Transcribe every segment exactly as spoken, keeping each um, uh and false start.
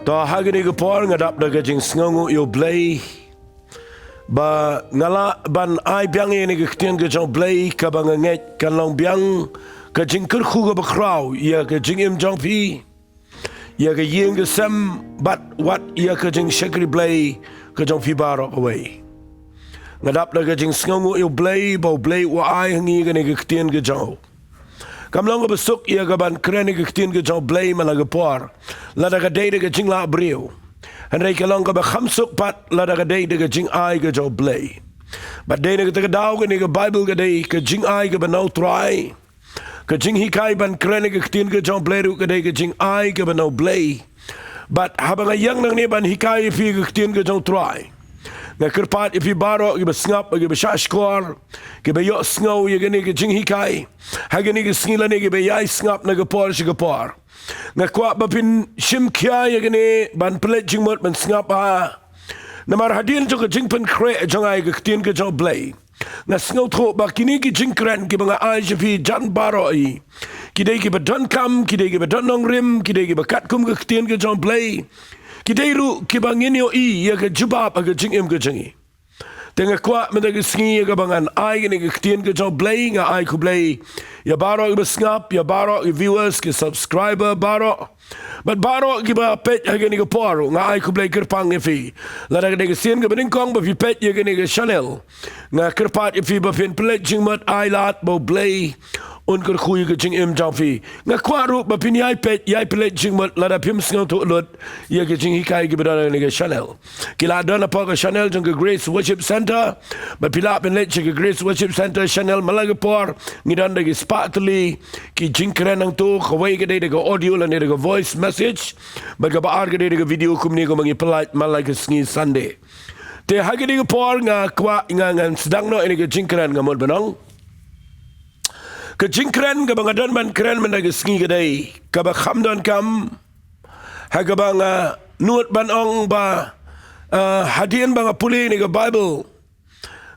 To ha kane ka por nga dap da ka jingsngewnguh ïa U Blei ba nga lah ban ai biang ïa kane ka ktien ka jong U Blei, kaba nga ngeit kan long biang ka jingkyrkhu kaba khraw ïa ka jingim jong phi, ïa ka ïing ka sem, bad wat ïa ka jingshakri Blei ka jong phi baroh kawei. Nga dap da ka jingsngewnguh ïa U Blei ba U Blei u ai ha ngi kane ka ktien ka jong u. Kam long kaba suk ïa ka ban kren ïa ka ktien ka jong U Blei man la ka por lada ka dei da ka jinglah briew. Hynrei ka long kaba kham suk pat lada ka dei da ka jingai ka jong U Blei. Bad dei na kata ka daw kane ka Baibl ka dei ka jingai kaba na U Trai. Ka jinghikai ban kren ïa ka ktien ka jong U Blei ruh ka dei ka jingai kaba na U Blei. Bad haba nga ïeng nangne ban hikai ïa phi ka ktien ka jong U Trai, nga kyrpad ïa phi baroh kiba sngap, kiba shahshkor, kiba ïohsngew ïa kane ka jinghikai ha kane ka sngi lane kiba ïai sngap na ka por sha ka por. Nga kwah ba phin shim khia ïa kane ban pynleit jingmut ban sngap ha. Namar hadien jong ka jingpynkhreh jong nga ïa ka ktien ka jong U Blei, nga sngewthuh ba kine ki jingkren kiba nga ai sha phi jan baroh hi, ki dei kiba donkam, ki dei kiba don nongrim, ki dei kiba katkum ka ktien ka jong U Blei, ki dei ruh kiba ngin ïohi ïa ka jubab ha ka jingim ka jong ngi. Te nga kwah mynta ka sngi ïa kaba ngan ai kane ka ktien ka jong U Blei, nga ai khublei ïa baroh kiba sngap, ïa baroh ki viewers, ki subscriber baroh, bad baroh kiba peit ha kane ka por, nga ai khublei kyrpang ïa phi. Lada ka dei ka sien kaba nyngkong ba phi peit ïa kane ka channel, nga kyrpad ïa phi ba phin pynleit jingmut, ai lad ba U Blei un kyrkhu ïa ka jingim jong phi. Nga kwah ruh ba phin ïai peit, ïai pynleit jingmut lada phim sngewthuh lut ïa ka jinghikai kiba don ha kane ka channel. Ki la don hapoh ka channel jong ka Grace Worship Centre. Bad phi lah ban leit sha ka Grace Worship Centre channel man la ka por. Ngi don da ki spah tylli ki jingkren hangto, kawei ka dei da ka audio lane da ka voice message, bad kaba ar ka dei da ka video kumne kumba ngi pynlait man la ka sngi Sunday. Te ha kane ka por nga kwah, nga, ngan sdang noh ïa kane ka jingkren, nga mut ban ong. Ka jingkren kaba nga don ban kren mynta ka sngi ka dei kaba kham donkam, ha kaba nga nud ban ong ba, ah, hadien ba nga pule ïa kane ka Baibl,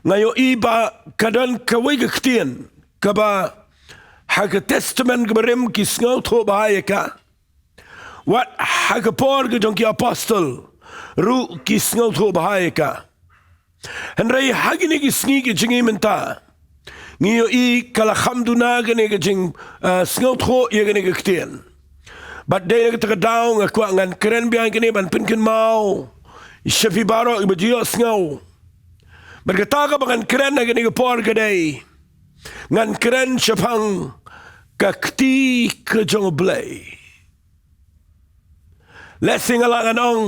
nga ïohi ba ka don kawei ka ktien kaba ha ka Testament kaba rim ki sngewthuh bha ïa ka. Wat ha ka por ka jong ki apostol ruh ki sngewthuh bha ïa ka. Hynrei ha kine ki sngi ki jong ngi mynta, ngi ïohi ka la kham duna kane ka jing, ah, sngewthuh ïa kane ka ktien. Bad dei na kata ka daw nga kwah ngan kren biang ïa kane ban pynkynmaw sha phi baroh kiba ju ïohsngew. Bad kata kaba ngan kren ha kane ka por ka dei, ngan kren shaphang ka kti ka jong U Blei. Lehse nga lah ngan ong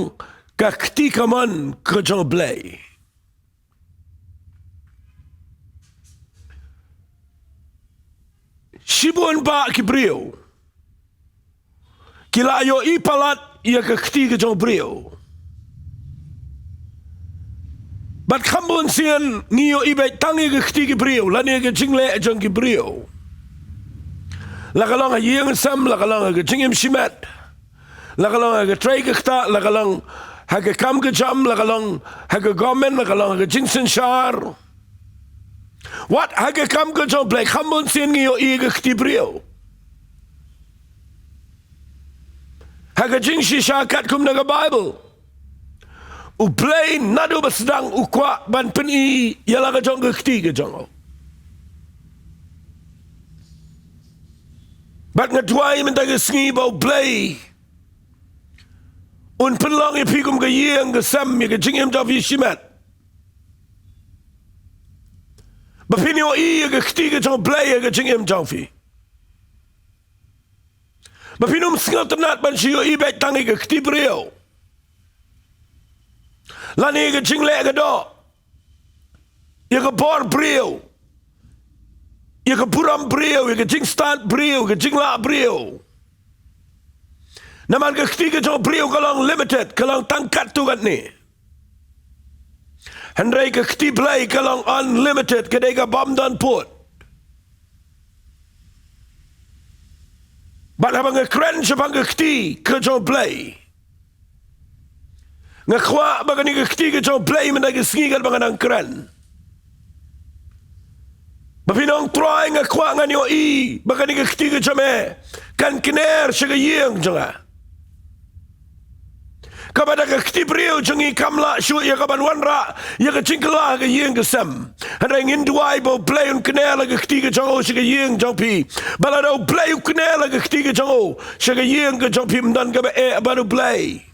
ka kti kamon ka jong U Blei. Shibun bah ki briew ki la ïohi palat ïa ka kti ka jong u briew. Bad kham bun sien ngi ïohi beit tang ïa ka kti ki briew lane ïa ka jingleh jong ki briew. La ka long ha ïing sem, la ka long ha ka jingim shimet, la ka long ha ka trei ka ktah, la ka long ha ka kam ka jam, la ka long ha ka government, la ka long ha ka jingsynshar. Wat ha ka kam ka jong U Blei kham bun sien ngi ïohi ïa ka kti briew. Ha ka jingshisha katkum na ka Baibl, U Blei naduh ba sdang u kwah ban pyni ïa la ka jong ka kti ka jong u. Bad nga duwai mynta ka sngi ba U Blei un pynlong ïa phi kum ka ïing ka sem ïa ka jingim jong phi shimet. Ba phin ïohi ïa ka kti ka jong U Blei ïa ka jingim jong phi. Ba phin ym sngewtynnat ban shu ïohi beit tang ïa ka kti briew lane ïa ka jingleh ka doh, ïa ka bor briew, ïa ka burom briew, ïa ka jingstad briew, ïa ka jinglah briew. Namar ka kti ka jong u briew ka long limited, ka long tang katto katne. Hynrei ka kti Blei ka long unlimited, ka dei ka bym don pud. Bad haba nga kren shaphang ka kti ka jong U Blei, nga kwah ba kane ka kti ka jong U Blei mynta ka sngi katba nga dang kren, ba phin ong, Trai, nga kwah ngan ïohi ba kane ka kti ka jong me kan kner sha ka ïing jong nga. Kaba da ka kti briew jong ngi kam lah shuh ïa kaban wanrah ïa ka jingkylla ha ka ïing ka sem. Hynrei ngin duwai ba U Blei un kner la ka kti ka jong u sha ka ïing jong phi. Ba lada U Blei u kner la ka kti ka jong u sha ka ïing ka jong phi, ym don kaba eh bad U Blei.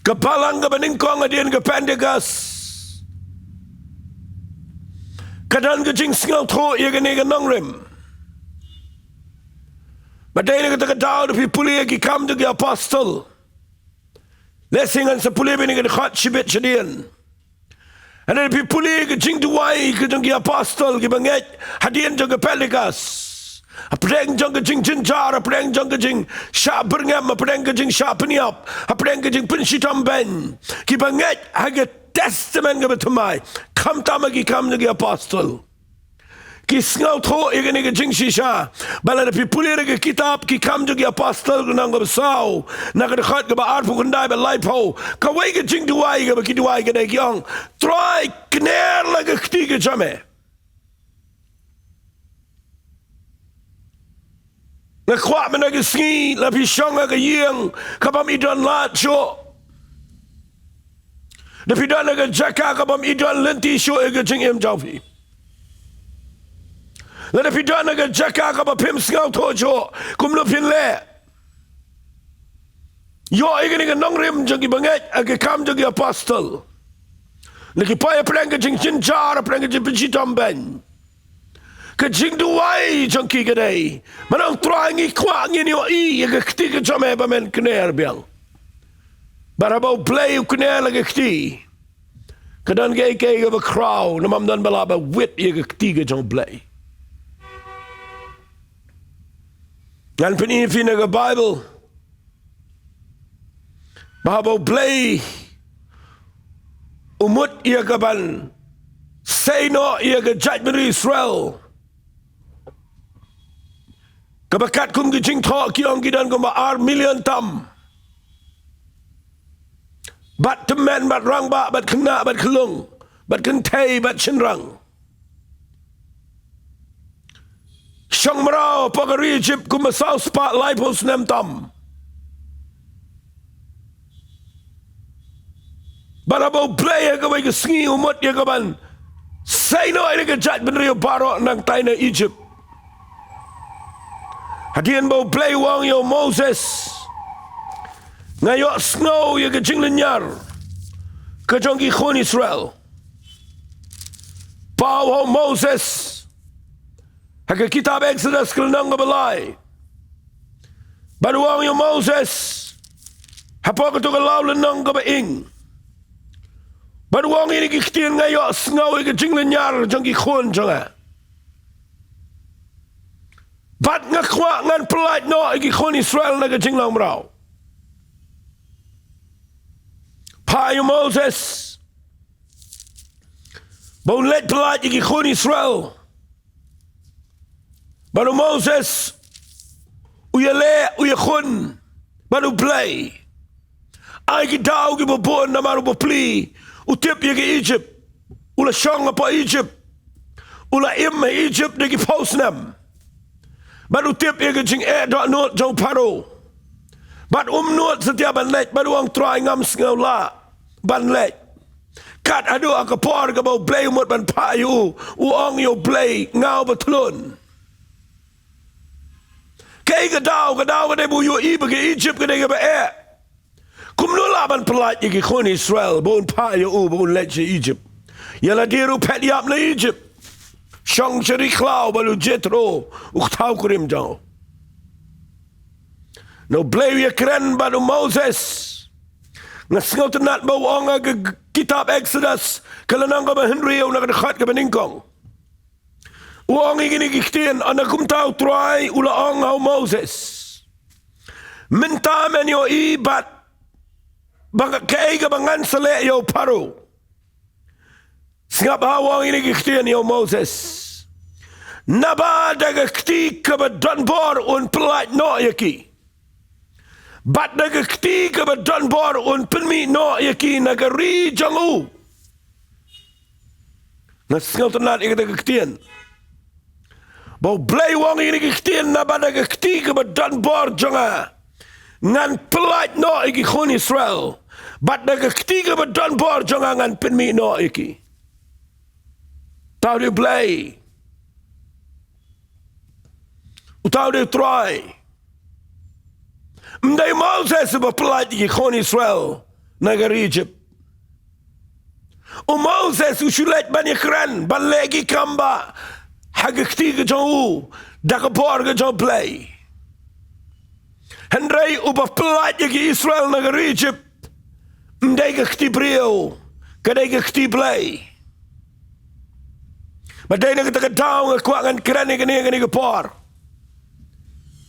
Ka balang kaba nyngkong hadien ka Pentekost ka don ka jingsngewthuh ïa kane ka nongrim. Ba dei na kata ka daw da phi pule ïa Ki Kam jong ki Apostol. Lehse ngan sa pule beit na ka dkhot shibit shadien. Hynrei da phi pule ïa ka jingduwai ka jong ki apostol kiba ngeit hadien jong ka Pentekost. Hapdeng jong ka jingjynjar, hapdeng jong ka jingshah byrngem, hapdeng ka jingshah pynïap, hapdeng ka jingpynshitom beiñ, kiba ngeit ha ka Testament kaba thymmai, khamtam ha Ki Kam jong ki Apostol, ki sngewthuh ïa kane ka jingshisha. Ba lada phi pule ïa ka kitab Ki Kam jong ki Apostol, lynnong kaba saw, na ka dkhot kaba arphew khyndai bad laiphew, kawei ka jingduwai kaba ki duwai ka dei, ki ong, Trai, kner la ka kti ka jong me. Nga kwah mynta ka sngi lada phi shong ha ka ïing kabym i don lad shuh, lada phi don ha ka jaka kabym i don lynti shuh ïa ka jingim jong phi, lada phi don ha ka jaka kaba phim sngewthuh shuh kumno phin leh, ïoh ïa kane ka nongrim jong kiba ngeit ha Ki Kam jong ki Apostol. Na ki poi hapdeng ka jingjynjar, hapdeng ka jingpynshitom beiñ, ka jingduwai jong ki ka dei, Ong Trai, ngi kwah, ngin ïohi ïa ka kti ka jong me ba men kner biang. Bad haba U Blei u kner la ka kti, ka don kaei kaei kaba khraw, namar ym don ba lah ba wit ïa ka kti ka jong U Blei. Ngan pyni ïa phi na ka Baibl ba haba U Blei u mut ïa kaban sei noh ïa ka jaitbynriew Israel, kaba katkum ki jingthoh ki ong ki don kumba ar million tam, bad tymmen bad rangbah bad khynnah bad khyllung bad kynthei bad shynrang, shong mraw hapoh ka ri Ijipt kumba saw spah laiphew snem tam. Bad haba U Blei ha kawei ka sngi u mut ïa kaban sei noh ïa ka jaitbynriew baroh nangtai na Ijipt, hadien ba U Blei u ong ïa u Moses, Nga ïohsngew ïa ka jinglynñiar ka jong ki khun Israel. Paw ha u Moses ha ka kitab Eksodos ka lynnong kaba lai, bad u ong ïa u Moses hapoh kato ka law lynnong kaba ing, bad u ong ïa kine ki ktien, Nga ïohsngew ïa ka jinglynñiar jong ki khun jong nga, bad nga kwah ngan pyllait noh ïa ki khun Israel na ka jinglong mraw. Phah ïa u Moses ba un leit pyllait ïa ki khun Israel. Bad u Moses u ïaleh, u ïakhun bad U Blei. Ai ki daw kiba bun namar u bapli, u tip ïa ka Ijipt, u la shong hapoh Ijipt, u la im ha Ijipt da ki phew snem. Bad u tip ïa ka jingeh dohnud jong u Pharaoh. Bad um nud satia ban leit, bad u ong, Trai, ngam sngew lah ban leit. Kat haduh ha ka por kaba U Blei u mut ban phah ïa u, u ong ïa U Blei, Nga uba tlun. Kaei ka daw? Ka daw ka dei ba u ïohi ba ka Ijipt ka dei kaba eh. Kumno lah ban pyllait ïa ki khun Israel, ba un phah ïa u ba un leit sha Ijipt? Ïa lade ruh u phet ïap na Ijipt, shong sha ri khlaw bad u Jethro, u kthaw kurim jong u. Na U Blei u ïakren bad u Moses. Nga sngewtynnad ba u ong ha ka kitab Eksodos ka lynnong kaba hynriew na ka dkhot kaba nyngkong, u ong ïa kine ki ktien, Ynda kumta U Trai u la ong ha u Moses, Mynta men ïohi bad ba nga, kaei kaba ngan sa leh ïa u Pharaoh. Sngap ha u ong ïa kine ki ktien ïa u Moses, Naba da ka kti kaba donbor un pyllait noh ïa ki, bad da ka kti kaba donbor un pynmih noh ïa ki na ka ri jong u. Nga sngewtynnad ïa kata ka ktien. Ba U Blei u ong ïa kine ki ktien, naba da ka kti kaba don bor jong nga ngan pyllait noh ïa ki khun Israel, bad da ka kti kaba don bor jong nga ngan pynmih noh ïa ki. Uta u dei U Blei. Uta u dei U Trai. Ym dei u Moses uba pyllait ïa ki khun Israel na ka ri Egypt. U Moses u shu leit ban ïakren, ban leh ki kam ba ha ka kti ka jong u, da ka bor ka jong U Blei. Hynrei uba pyllait ïa ki Israel na ka ri Egypt, ym dei ka kti briew, ka dei ka kti Blei. Bad dei na kata ka daw nga kwah ngan kren ïa kane, kane ka por.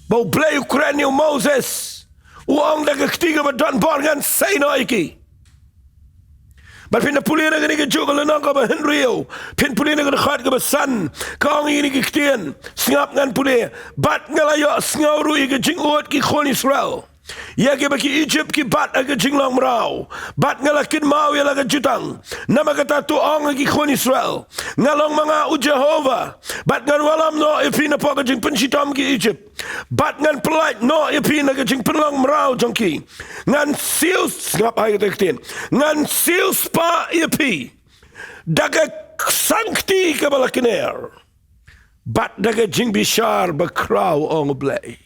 Ba U Blei u kren ïa u Moses, u ong da ka kti kaba don bor ngan sei noh ïa ki. Bad phin da pule na kane kajuh ka lynnong kaba hynriew, phin pule na ka dkhot kaba san, ka ong ïa kine ki ktien, sngap ngan pule, bad nga la ïohsngew ruh ïa ka jingud ki khun Israel ïa kiba ki Egypt ki bat ha ka jinglong mraw, bad nga la kynmaw ïa la ka jutang. Namar kata to ong ha ki khun Israel, nga long ma nga u Jehobah, bad ngan wallam noh ïa phi napoh ka jingpynshitom ki Egypt, bad ngan pyllait noh ïa phi na ka jingpynlong mraw jong ki. Ngan siew, sngap ha kata ka ktien, ngan siewspah ïa phi da ka ksangkti kaba la kner, bad da ka jingbishar bakhraw, ong U Blei.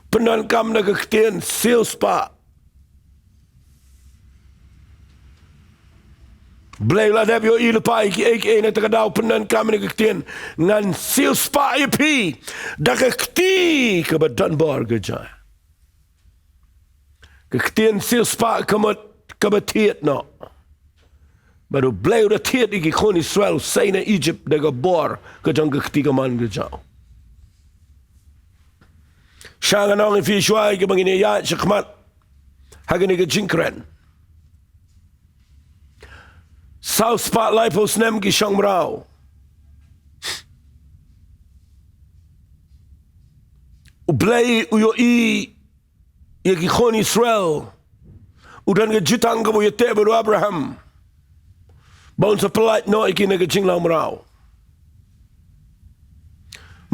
Pyndonkam da ka ktien siewspah. U Blei u la dep ïohi lypa ïa kiei kiei, na kata ka daw pyndonkam ïa ka ktien, ngan siewspah ïa phi da ka kti kaba don bor ka jong nga. Ka ktien siewspah ka mut kaba thied noh. Bad U Blei u da thied ïa ki khun Israel sei na Egypt da ka bor ka jong ka kti kamon ka jong u. Sha ngan ong ïa phi shuwa ïa kiba ngin ïaid shakhmat ha kane ka jingkren. Saw spah laiphew snem ki shong mraw. U Blei u ïohi ïa ki khun Israel. U don ka jutang kaba u ïateh bad u Abraham ba un sa pyllait noh ïa ki na ka jinglong mraw.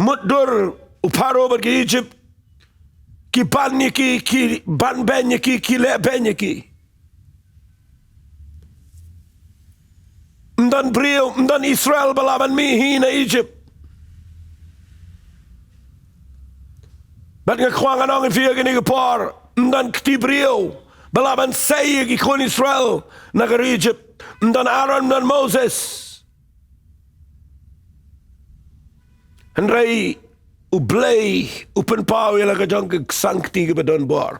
Mutdur u Pharaoh bad ki Egypt ki ban ïa ki, ki ban beiñ ïa ki, ki leh beiñ ïa ki. Ym don briew, ym don Israel ba lah ban mih hi na Egypt. Bad nga kwah ngan ong ïa phi ha kane ka por, ym don kti briew ba lah ban sei ïa ki khun Israel na ka ri Egypt. Ym don Aaron, ym don Moses. Hynrei U Blei u pynpaw ïa la ka jong ka ksangkti kaba don bor.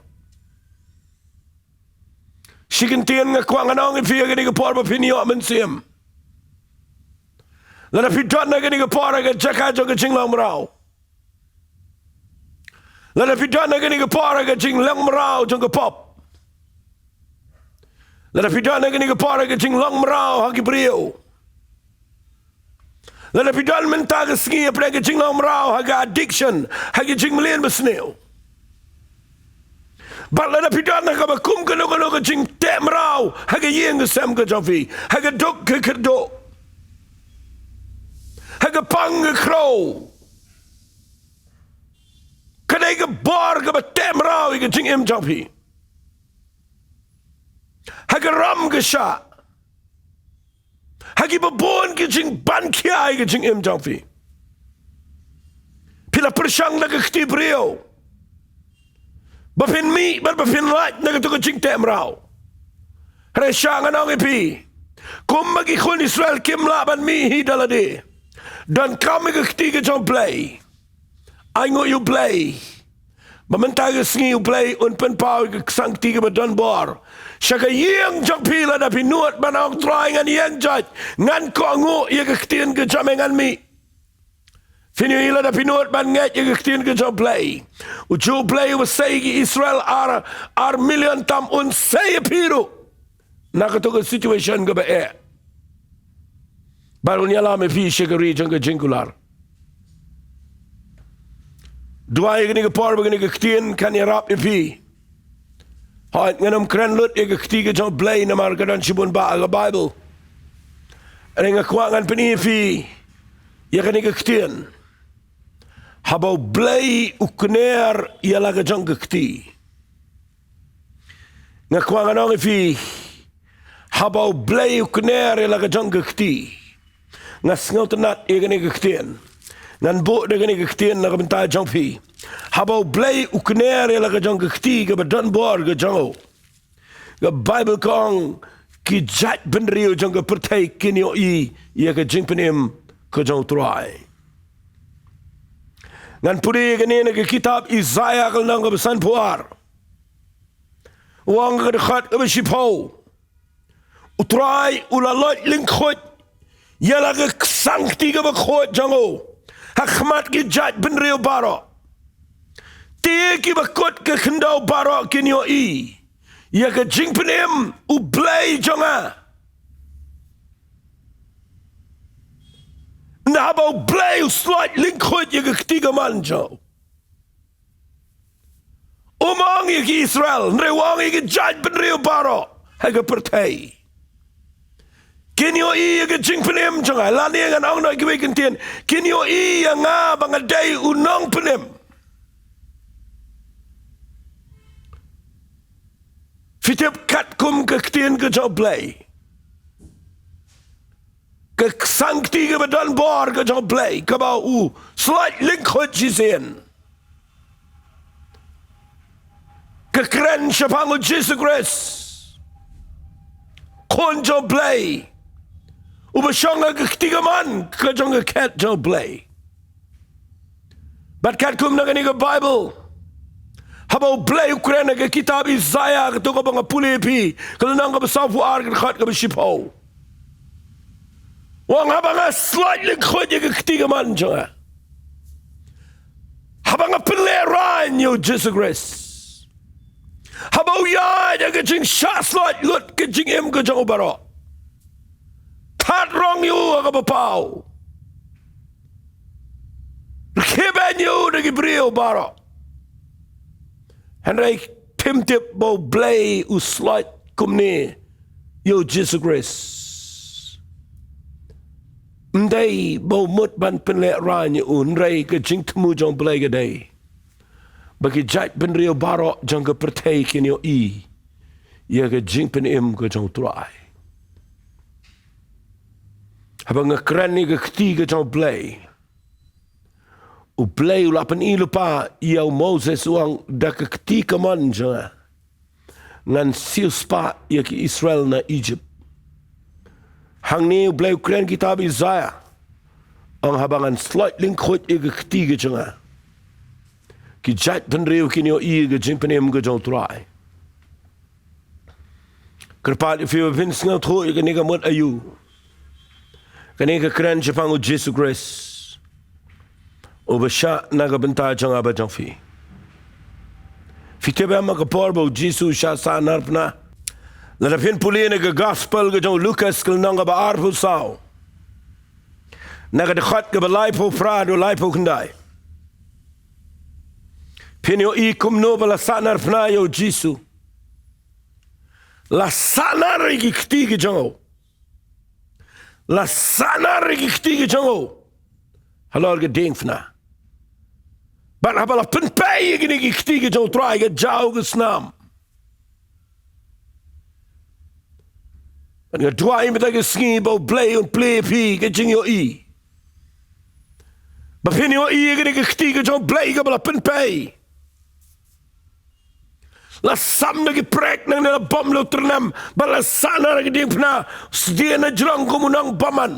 Shi kyntien nga kwah ngan ong ïa phi ha kane ka por ba phin ïoh mynsiem. Lada phi don ha kane ka por ha ka jaka jong ka jinglong mraw, lada phi don ha kane ka por ha ka jinglong mraw jong ka pop, lada phi don ha kane ka por ha ka jinglong mraw ha ki briew, lada phi don mynta ka sngi hapdeng ka jinglong mraw ha ka addiction, ha ka jingmlien basniew, bad lada phi don ha kaba kum kano kano ka jingteh mraw ha ka ïing ka sem ka jong phi, ha ka duk ka kyrduh, ha ka pang ka khrew, ka dei ka bor kaba teh mraw ïa ka jingim jong phi. Ha ka ram ka shah, ha kiba bun ki jingban khia ïa ka jingim jong phi. Phi la pyrshang da ka kti briew ba phin mih bad ba phin lait na kato ka jingteh mraw. Hynrei sha ngan ong ïa phi, kumba ki khun Israel kim lah ban mih hi da lade, donkam ïa ka kti ka jong U Blei. Ai nguh ïa U Blei ba mynta ka sngi U Blei un pynpaw ïa ka ksangkti kaba don bor sha ka ïing jong phi. Lada phi nud ban ong, Trai, ngan ïeng jait, ngan kohnguh ïa ka ktien ka jong me, ngan mih. Phin ïohi lada phi nud ban ngeit ïa ka ktien ka jong U Blei, u juh U Blei uba sei ïa ki Israel ar, ar million tam un sei ïa phi ruh na kato ka situation kaba eh. Bad un ïalam ïa phi sha ka ri jong ka jingkular. Duwai ïa kane ka por ba kane ka ktien kan ïarap ïa phi. Hooid, ngan ym kren lut ïa ka kti ka jong U Blei namar ka don shibun bah ha ka Baibl. Hynrei nga kwah ngan pyni ïa phi ïa kane ka ktien. Haba U Blei u kner ïa la ka jong ka kti. Nga kwah ngan ong ïa phi, haba U Blei u kner ïa la ka jong ka kti. Nga sngewtynnat ïa kane ka ktien. Ngan buh da kane ka ktien na ka bynta jong phi. Haba U Blei u kner ïa la ka jong ka kti kaba don bor ka jong u, ka Baibl ka ong, ki jaitbynriew jong ka pyrthei kin ïohi ïa ka jingpynim ka jong U Trai. Ngan pule ïa kane na ka kitab Isaïah ka lynnong kaba sanphew ar. U ong ha ka dkhot kaba shiphew, U Trai u la loit lyngkhuid ïa la ka ksangkti kaba khuid jong u ha khmat ki jaitbynriew baroh. Te kiba kut ka khyndew baroh kin ïohi ïa ka jingpynim U Blei jong nga. Nda haba U Blei u sloit lyngkhuid ïa ka kti kamon jong u, um ong ïa ki Israel, hynrei u ong ïa ki jaitbynriew baroh ha ka pyrthei, kin ïohi ïa ka jingpynim jong nga. Lane ngan ong noh kiwei ki ktien, kin ïohi ïa nga ba nga dei u nongpynim. Phi tip katkum ka ktien ka jong U Blei, ka ksangkti kaba don bor ka jong U Blei kaba u sloit lyngkhuid shisien, ka kren shaphang U Jisu Khrist, Khun jong U Blei, uba shong ha ka kti kamon ka jong ka khet jong U Blei. Bad katkum na kane ka Baibl, haba U Blei u kren ha ka kitab Isaïah, kato kaba nga pule ïa phi, ka lynnong kaba sawphew ar, ka dkhot kaba shiphew, u ong, haba nga sloit lyngkhuid ïa ka kti kamon jong nga, haba nga pynlehraiñ ïa U Jisu Khrist, haba u ïaid ha ka jingshah sloit lut ka jingim ka jong u baroh, tad rong ïa u ha kaba paw, rkhie beiñ ïa u da ki briew baroh. Hynrei phim tip ba U Blei u sloit kumne ïa U Jisu Khrist. Ym dei ba u mut ban pynlehraiñ ïa u, hynrei ka jingthmu jong U Blei ka dei ba ki jaitbynriew baroh jong ka pyrthei kin ïohi ïa ka jingpynim ka jong U Trai. Haba nga kren ïa ka kti ka jong U Blei, U Blei u la pyni lypa ïa u Moses, u ong, da ka kti kamon jong nga ngan siewspah ïa ki Israel na Egypt. Hangne U Blei u kren kitab Isaïah, u ong, haba ngan sloit lyngkhuid ïa ka kti ka jong nga, ki jaitbynriew kin ïohi ïa ka jingpynim ka jong U Trai. Kyrpad ïa phi ba phin sngewthuh ïa kane ka mut aïu. Kane ka kren shaphang U Jisu Khrist, uba shah na ka bynta jong nga bad jong phi. Phi tip em, ha ka por ba U Jisu u shah sahnarphna, lada phin pule na ka Gospel ka jong u Lukas ka lynnong kaba arphew saw, na ka dkhot kaba laiphew phra haduh laiphew khyndai, phin ïohi kumno ba la sahnarphna ïa U Jisu. La sahnar ïa ki kti ki jong u. La sahnar ïa ki kti ki jong u halor ka diengphna. Bad haba la pynpei ïa kine ki kti ki jong U Trai, ka jaw ka snam. Bad nga duwai mynta ka sngi ba U Blei un plie ïa phi ka jingïohi, ba phin ïohi ïa kine ki kti ki jong U Blei kaba la pynpei. La sam da ki prek nangne, la bam la u tyrnem, bad la sahnar ha ka diengphna, sdien na jrong kum u nongbymman.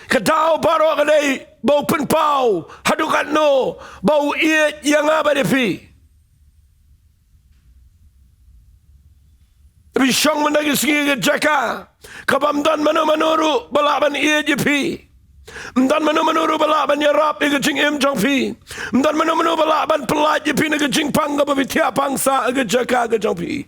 Ka daw baroh ka dei ba u pynpaw haduh katno ba u ïeit ïa nga bad ïa phi. Phi shong mynta ka sngi ha ka jaka kaba ym don mano mano ruh ba lah ban ïeit ïa phi. Ym don mano mano ruh ba lah ban ïarap ïa ka jingim jong phi. Ym don mano mano ba lah ban pyllait ïa phi na ka jingpang kaba phi thiah pang sah ha ka jaka ka jong phi.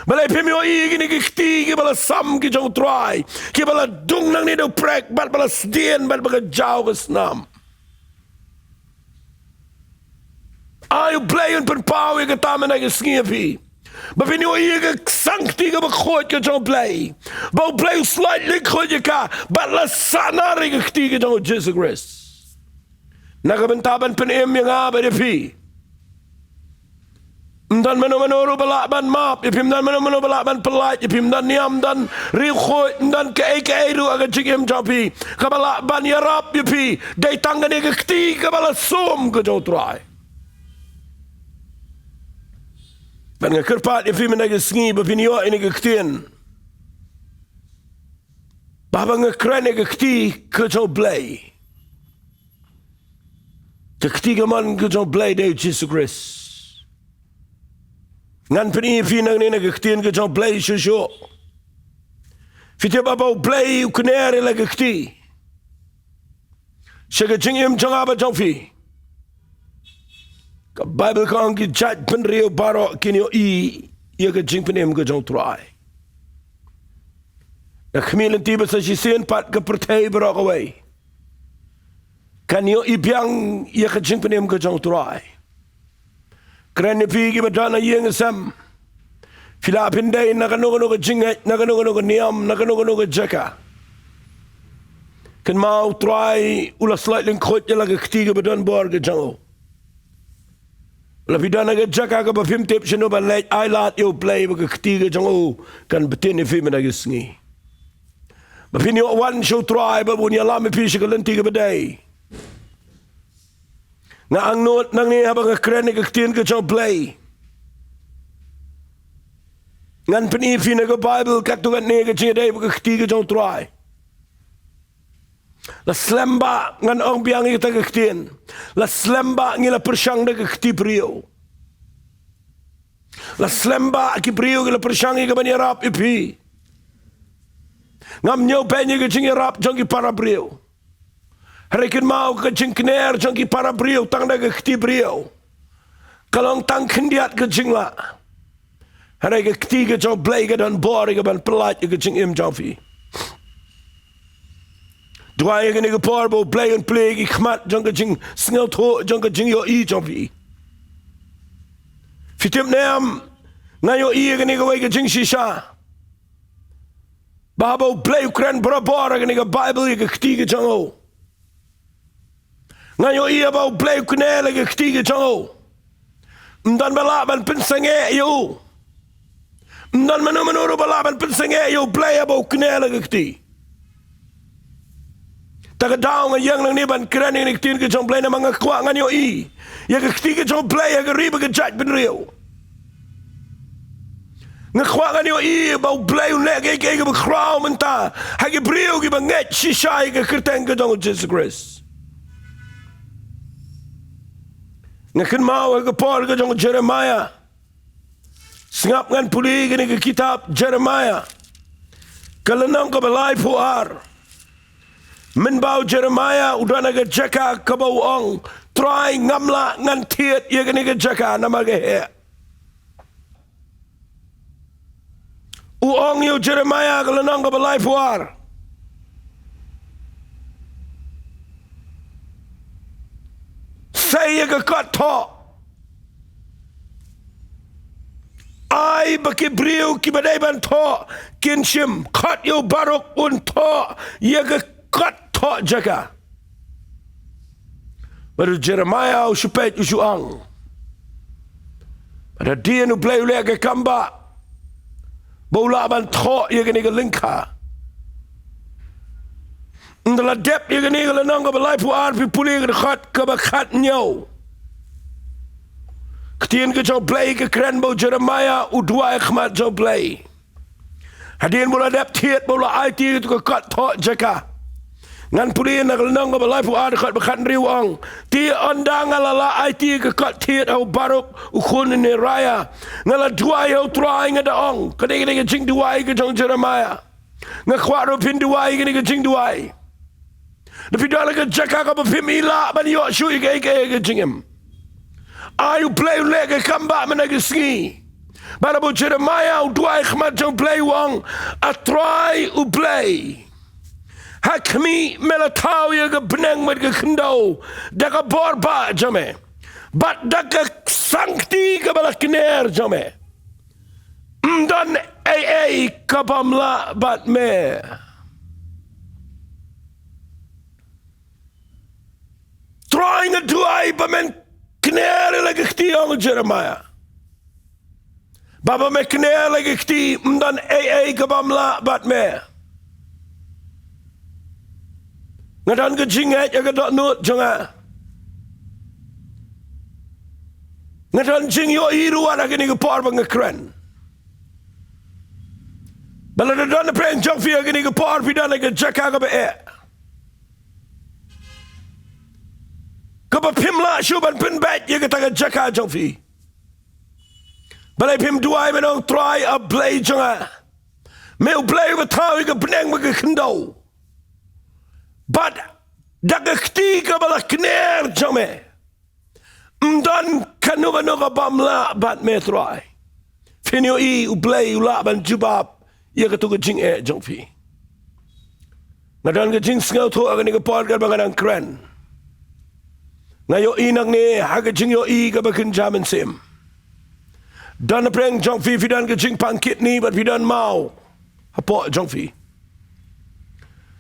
Balei phim ïohi ïa kine ki kti kiba la sam ki jong U Trai, kiba la dung nangne da u prek, bad ba la sdien, bad ba ka jaw ka snam? Ai U Blei un pynpaw ïa kata mynta ka sngi ïa phi. Ba phin ïohi ïa ka sang kti kaba khuid ka jong U Blei. Ba U Blei u slait lyngkhuid ïa ka, bad la sahnarphna ka kti ka jong U Jisu Khrist. Na ka bynta ban pynim ïa nga bad ïa phi. Ym don mano mano ruh ba lah ban map ïa phi, ym don mano mano ba lah ban pyllait ïa phi, ym don niam, ym don riewkhuid, ym don kaei kaei ruh ha ka jingim jong phi kaba lah ban ïarap ïa phi. Dei tang kane ka kti kaba la sum ka jong U Trai. Bad nga kyrpad ïa phi mynta ka sngi ba phin ïoh ïa kane ka ktien. Ba haba nga kren ïa ka kti ka jong U Blei, ka kti kamon ka jong U Blei dei U Jisu Khrist. Ngan pyni ïa phi nangne na ka ktien ka jong U Blei shuh shuh. Phi tip ba U Blei u kner ïa la ka kti sha ka jingim jong nga bad jong phi. Ka Baibl ka ong ki jaitbynriew baroh kin ïohi ïa ka jingpynim ka jong U Trai. Nga khmih lynti ba sa shisien pat ka pyrthei baroh kawei kan ïohi biang ïa ka jingpynim ka jong U Trai. Kren ïa phi kiba don ha ïing ha sem. Phi lah phin dei na kano kano ka jingngeit, na kano kano ka niam, na kano kano ka jaka. Kynmaw, U Trai u la slait lyngkhuid ïa la ka kti kaba don bor ka jong u. La phi don ha ka jaka kaba phim tip shano ban leit, ai lad ïa U Blei ba ka kti ka jong u kan btin ïa phi mynta ka sngi. Ba phin ïoh wan sha U Trai ba un ïalam ïa phi sha ka lynti kaba dei. Nga angnud nangne haba nga kren ïa ka ktien ka jong U Blei. Ngan pyni ïa phi na ka Baibl katto katne ka jingïadei bad ka kti ka jong U Trai. La slem ba ngan ong biang ïa kata ka ktien. La slem ba ngi la pyrshang da ka kti briew. La slem ba ki briew ki la pyrshang ïa ka ban ïarap ïa phi. Ngam ñiewbeiñ ïa ka jingïarap jong ki para briew. Hynrei kynmaw, ka jingkner jong ki para briew tang da ka kti briew ka long tang khyndiat ka jinglah. Hynrei ka kti ka jong U Blei ka don bor ïa ka ban pyllait ïa ka jingim jong phi. Duwai ïa kane ka por ba U Blei un plie ïa ki khmat jong ka jingsngewthuh, jong ka jingïohi jong phi. Phi tip ne em, nga ïohi ïa kane kawei ka jingshisha. Ba haba U Blei u kren barabor ha kane ka Baibl ïa ka kti ka jong u, nga ïohi ba U Blei u kner ïa ka kti ka jong u. Ym don ba lah ban pynsangeh ïa u. Ym don mano mano ruh ba lah ban pynsangeh ïa U Blei haba u kner ïa ka kti. Ta ka daw nga ïeng nangne ban kren ïa ka ktien ka jong U Blei namar nga kwah ngan ïohi ïa ka kti ka jong U Blei ha ka ri bad ka jaitbynriew. Nga kwah ngan ïohi ba U Blei un leh kaei kaei kaba khraw mynta ha ki briew kiba ngeit shisha ïa ka kyrteng ka jong U Jisu Khrist. Nga kynmaw ha ka por ka jong u Jeremiah. Sngap ngan pule kane ka kitab Jeremiah, ka lynnong kaba laiphew ar. Mynba u Jeremiah u don ha ka jaka kaba u ong, Trai, ngam lah ngan thied ïa kane ka jaka namar ka heh. U ong ïa u Jeremiah, ka lynnong kaba laiphew ar, sei ïa ka kot thoh. Ai ba ki briew kiba dei ban thoh kin shim. Khot ïa u Baruk un thoh ïa ka kot thoh jaka. Bad u Jeremiah u shu peit u shu ong, bad hadien U Blei u leh ka kam ba, ba u lah ban thoh ïa kane ka lyngkha. Ynda la dep ïa kane ka lynnong kaba laiphew ar, phi pule ka dkhot kaba khathynñiew. Ktien ka jong U Blei ka kren ba u Jeremiah u duwai ha khmat jong U Blei. Hadien ba u la dep thied, ba u la aiti ïa ka kot thoh jaka. Ngan pule na ka lynnong kaba laiphew ar, dkhot ba khathynriew, u ong, te ynda nga la lah aiti ïa ka kot thied ha u Baruk u khun u Neriah, nga la duwai ha u Trai, nga da ong, kane ka dei ka jingduwai ka jong u Jeremiah. Nga kwah ruh phin duwai kane ka jingduwai. Da phi don ha ka jaka kaba phim lah ban ïoh shuh ïa kaei kaei ha ka jingim, ai U Blei un leh ka kam ba mynta ka sngi. Bad haba u Jeremiah u duwai ha khmat jong U Blei u ong, A Trai U Blei, ha khmih me la thaw ïa ka bneng bad ka khyndew da ka bor ba jong me, bad da ka sang kti kaba la kner jong me. Ym don ei ei ka bym lah bad me. Trai, nga duwai ba men kner ïa la ka kti, ong u Jeremiah. Ba ba me kner ïa la ka kti, ym don ei ei ka bym lah bad me. Nga don ka jingngeit ha ka dohnud jong nga. Nga don jingïohi ruh ha kane ka por ba nga kren. Ba lada don na pdeng jong phi ha kane ka por, phi don ha ka jaka kaba eh, kaba phim lah shuh ban pynbeit ïa kata ka jaka jong phi. Balei phim duwai ban ong, Trai, A Blei jong nga, me U Blei uba thaw ïa ka bneng bad ka khyndew. Bad da ka kti kaba la kner jong me, ym don kano kano ka bym lah bad me, Trai. Phin ïohi U Blei u lah ban jubab ïa kato ka jingeh jong phi. Nga don ka jingsngewthuh ha kane ka por kaba nga dang kren. Nga ïohi nangne ha ka jingïohi kaba kynja mynsiem. Don na pdeng jong phi, phi don ka jingpang kidney bad phi don maw hapoh jong phi.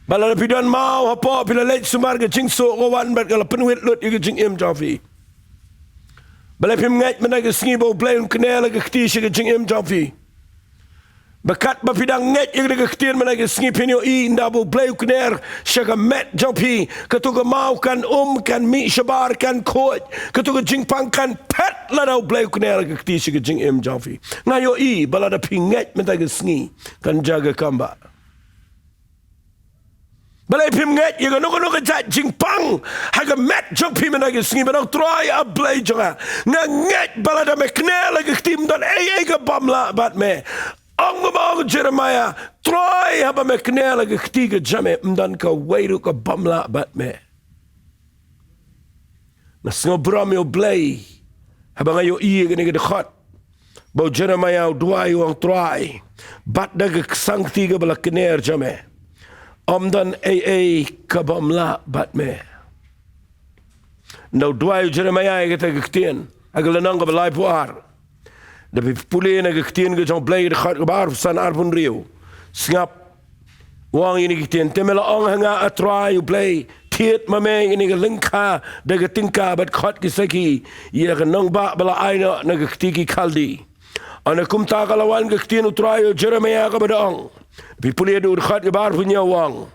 Ba lada phi don maw hapoh, phi la leit sumar, ka jingsoh ka wan bad ka la pynwit lut ïa ka jingim jong phi. Balei phim ngeit mynta ka sngi ba U Blei un kner la ka kti sha ka jingim jong phi? Ba katba phi dang ngeit ïa ka ktien mynta ka sngi, phin ïohi ynda ba U Blei u kner sha ka met jong phi, kato ka maw kan um, kan mih shabar, kan khuid, kato ka jingpang kan phet lada U Blei u kner la ka kti sha ka jingim jong phi. Nga ïohi ba lada phi ngeit mynta ka sngi, kan jia ka kam ba. Balei phim ngeit ïa kano kano ka jait jingpang ha ka met jong phi mynta ka sngi ban ong, Trai, A Blei jong nga, nga ngeit ba lada me kner la ka kti, ym don ei ei ka bym lah bad me. Ong kumba ong u Jeremiah, Trai, haba me kner la ka kti ka jong me, ym don kawei ruh ka bym lah bad me. Nga sngewburom ïa U Blei haba nga ïohi ïa kane ka dkhot ba u Jeremiah u duwai, u ong, Trai, bad da ka ksangkti kaba la kner jong me, ym don ei ei ka bym lah bad me. Ynda u duwai u Jeremiah ïa kata ka ktien ha ka lynnong kaba laiphew ar, da phi pule na ka ktien ka jong U Blei, ka dkhot kaba arphew san, arphew hynriew, sngap. U ong ïa kine ki ktien: Te me la ong ha nga, A Trai U Blei, thied ma me ïa kane ka lyngkha da ka tyngka bad khot ki sakhi ïa ka nongbah ba la ai noh na ka kti ki Khaldi. Ynda kumta ka la wan ka ktien U Trai ïa u Jeremiah kaba da ong. Phi pule da u dkhot kaba arphew hynñiew, u ong: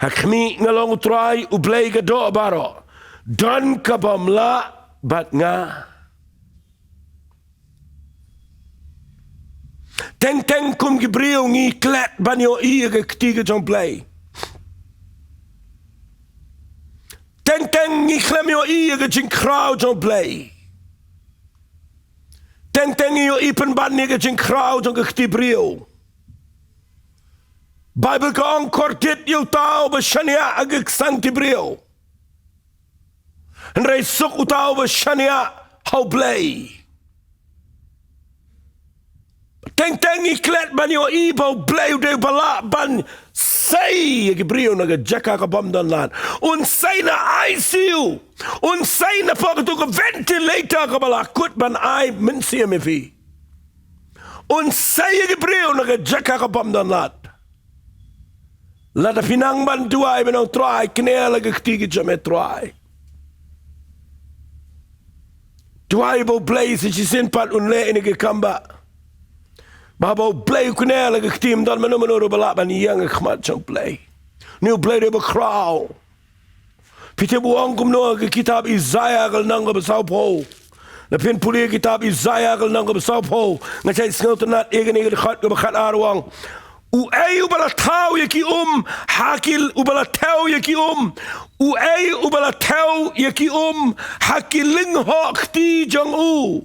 Ha khmih nga long U Trai U Blei ka doh baroh, don ka bym lah bad nga. Teng teng kum ki briew ngi klet ban ïohi ïa ka kti ka jong U Blei. Teng teng ngi khlem ïohi ïa ka jingkhraw jong U Blei. Teng teng ngi ïohi pynban ïa ka jingkhraw jong ka kti briew. Baibl ka ong, kordit ïa uta uba shaniah ha ka ksangkti briew, hynrei suk uta uba shaniah ha U Blei. Teng teng ngi klet ban ïohi ba U Blei u dei uba lah ban sei ïa ki briew na ka jaka ka bym don lad. Un sei na I C U. Un sei napoh kato ka ventilator kaba la kut ban ai mynsiem ïa phi. Un sei ïa ki briew na ka jaka ka bym don lad. Lada phi nang ban duwai ban ong, Trai, kner la ka kti ka jong me, Trai. Duwai ba U Blei sa shisien pat un leh ïa kane ka kam ba, ba haba U Blei u kner la ka kti, ym don mano mano ruh ba lah ban ïeng ha khmat jong U Blei. Une U Blei u dei uba khraw. Phi tip u ong kumno ha ka kitab Isaiah ka lynnong kaba sawphew. Lada phin pule kitab Isaiah ka lynnong kaba sawphew, nga shait sngewtynnat ïa kane ka dkhot kaba khatar, u ong: Uei uba la thew ïa ki um ha ki, uba la thew ïa ki um? Uei uba la thew ïa ki um ha ki lynghoh kti jong u?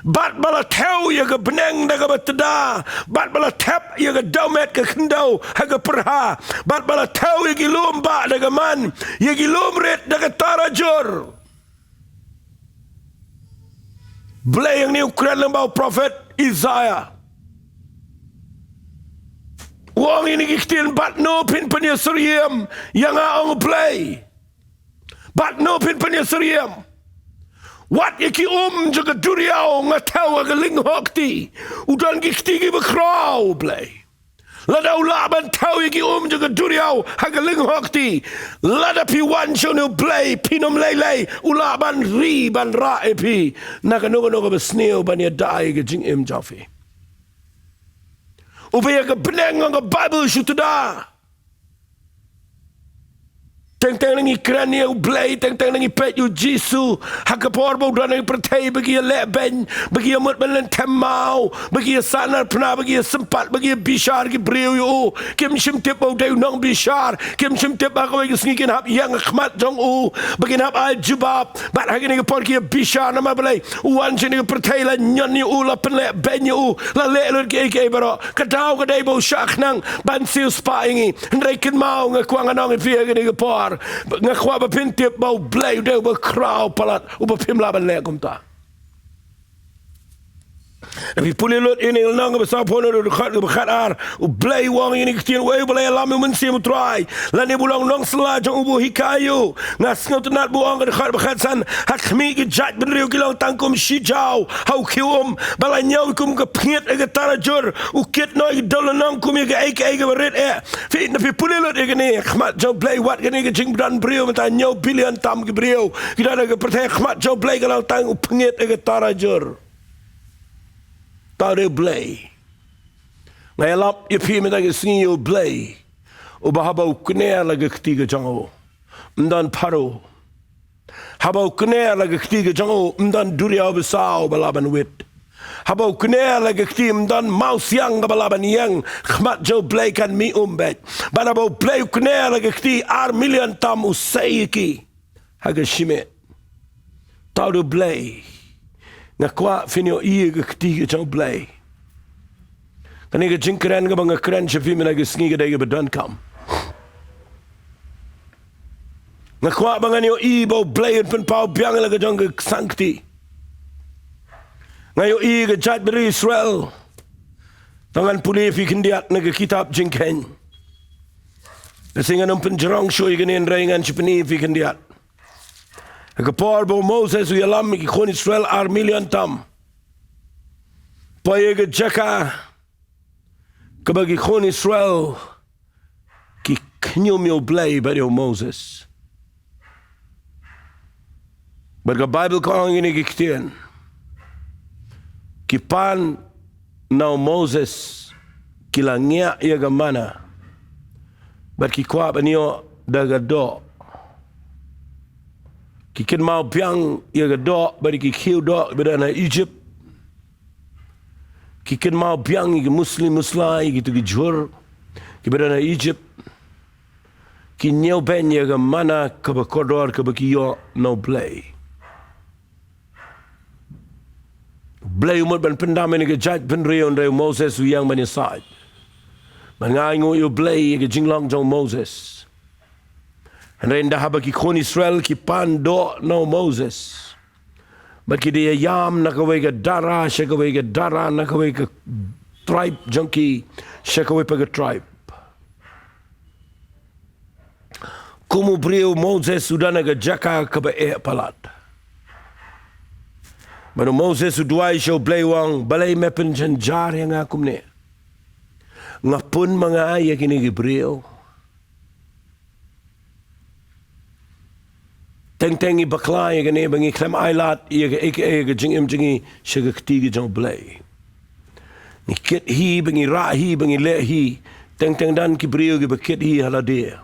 Bad ba la thew ïa ka bneng da kaba tda, bad ba la thep ïa ka dewmet ka khyndew ha ka pyrha, bad ba la thew ïa ki lum bah da ka man, ïa ki lum rit da ka tarajur. Blei hangne u kren lyngba u prophet Isaiah. U ong ïa kine ki ktien: Bad no phin pynïasyriem ïa nga, ong U Blei? Bad no phin pynïasyriem? Wat ïa ki um jong ka duriaw nga thew ha ka lyngkhuh kti. U don ki kti kiba khraw, Blei. Lada u lah ban thew ïa ki um jong ka duriaw ha ka lyngkhuh kti, lada phi wan sha une u Blei, phin ym lei lei, u lah ban ri ban rah ïa phi na kano kano kaba sniew ban ïada ïa ka jingim jong phi. Uba ïa ka bneng jong ka Baibl shu tda. Teng teng ngi kren ïa u Blei, teng teng ngi peit ïa u Jisu. Ha ka por ba u don ha ka pyrthei ba ki ïa leh beiñ, ba ki ïa mut ban lynthem maw, ba ki ïa sahnarphna, ba ki ïa sympat, ba ki ïa bishar ki briew ïa u. Kim shym tip ba u dei u nongbishar, kim shym tip ba kawei ka sngi kin hap ïeng ha khmat jong u, ba kin hap ai jubab. Bad ha kane ka por ki ïa bishar namar balei? U wan sha kane ka pyrthei, la ñion ïa u, la pynleh beiñ ïa u, la leh lut kiei kiei baroh. Ka daw ka dei ba u shah khnang ban siewspah ïa ngi. Hynrei kynmaw, nga kwah ngan ong ïa phi ha kane ka por, nga kwah ba phin tip ba u Blei u dei uba khraw palat, uba phim lah ban leh kumta. Phi pule lut ïa kane ka lynnong kaba sawphew hynriew, dkhot kaba khatar. U Blei u ong ïa kine ki ktien: Uei uba la ïalam ïa u Mynsiem u Trai, lane ba long nongsylla jong u, ba u hikai ïa u? Nga sngewtynnat ba u ong, ka dkhot ba khatsan: Ha khmih, ki jaitbynriew ki long tang kum shijaw ha u khiew um, ba la ñiew kum ka pyngiat ha ka tarajur. U kit noh ïa ki dewlynnong kum ïa kaei kaei kaba rit eh. Phi, na phi pule lut ïa kane, khmat jong u Blei, wat kane ka jingdon briew mynta, hynñiew billion tam ki briew ki don ha ka pyrthei. Khmat jong u Blei ka long tang u pyngiat ha ka tarajur. Uta u dei u Blei. Nga ïalap ïa phi mynta ka sngi ïa u Blei uba haba u kner la ka kti ka jong u, ym don pharo. Haba u kner la ka kti ka jong u, ym don duriaw basaw ba lah ban wit. Haba u kner la ka kti, ym don mawsiang kaba lah ban ïeng. Khmat jong u Blei kan mih um beit. Bad haba u Blei u kner la ka kti, ar million tam u sei ïa ki ha ka shimet. Uta u dei u Blei. Nga kwah phin ïohi ïa ka kti ka jong u Blei. Kane ka jingkren kaba nga kren sha phi mynta ka sngi ka dei kaba donkam. Nga kwah ba ngan ïohi ba u Blei un pynpaw biang ïa la ka jong ka sangkti. Nga ïohi ka jaitbynriew Israel. To ngan pule ïa phi khyndiat na ka kitab Jingkheiñ. Te shisien ngan ym pynjrong shuh ïa kane, hynrei ngan shu pyni ïa phi khyndiat. Ha ka por ba u Moses u ïalam ïa ki khun Israel ar million tam, poi ïa ka jaka kaba ki khun Israel ki khñium ïa u Blei bad ïa u Moses. Bad ka Baibl ka ong ïa kine ki ktien: Ki pan na u Moses, ki la ngiah ïa ka manna, bad ki kwah ban ïoh da ka doh. Ki kynmaw biang ïa ka doh bad ïa ki khiew doh kiba don ha Egypt. Ki kynmaw biang ïa ki musli musla, ïa kito ki jhur kiba don ha Egypt. Ki ñiew beiñ ïa ka manna kaba kordor kaba ki ïoh na u Blei. U Blei u mut ban pyndam ïa kane ka jaitbynriew, hynrei u Moses u ïeng ban ïasaid. Bad nga ainguh ïa u Blei ïa ka jinglong jong u Moses. Hynrei ynda haba ki khun Israel ki pan doh na u Moses, bad ki dei ïa ïam na kawei ka dara sha kawei ka dara, na kawei ka tribe jong ki sha kawei pat ka tribe. Kum u briew u Moses u don ha ka jaka kaba eh palat. Bad u Moses u duwai sha u Blei, u ong: Balei me pynjynjar ïa nga kumne? Nga pun ma nga ïa kine ki briew. Teng teng ngi bakla ïa kane ba ngi khlem ailad ïa kaei kaei ka jingim jong ngi sha ka kti ka jong u Blei. Ngi kit hi, ba ngi rah hi, ba ngi leh hi. Teng teng don ki briew kiba kit hi ha lade.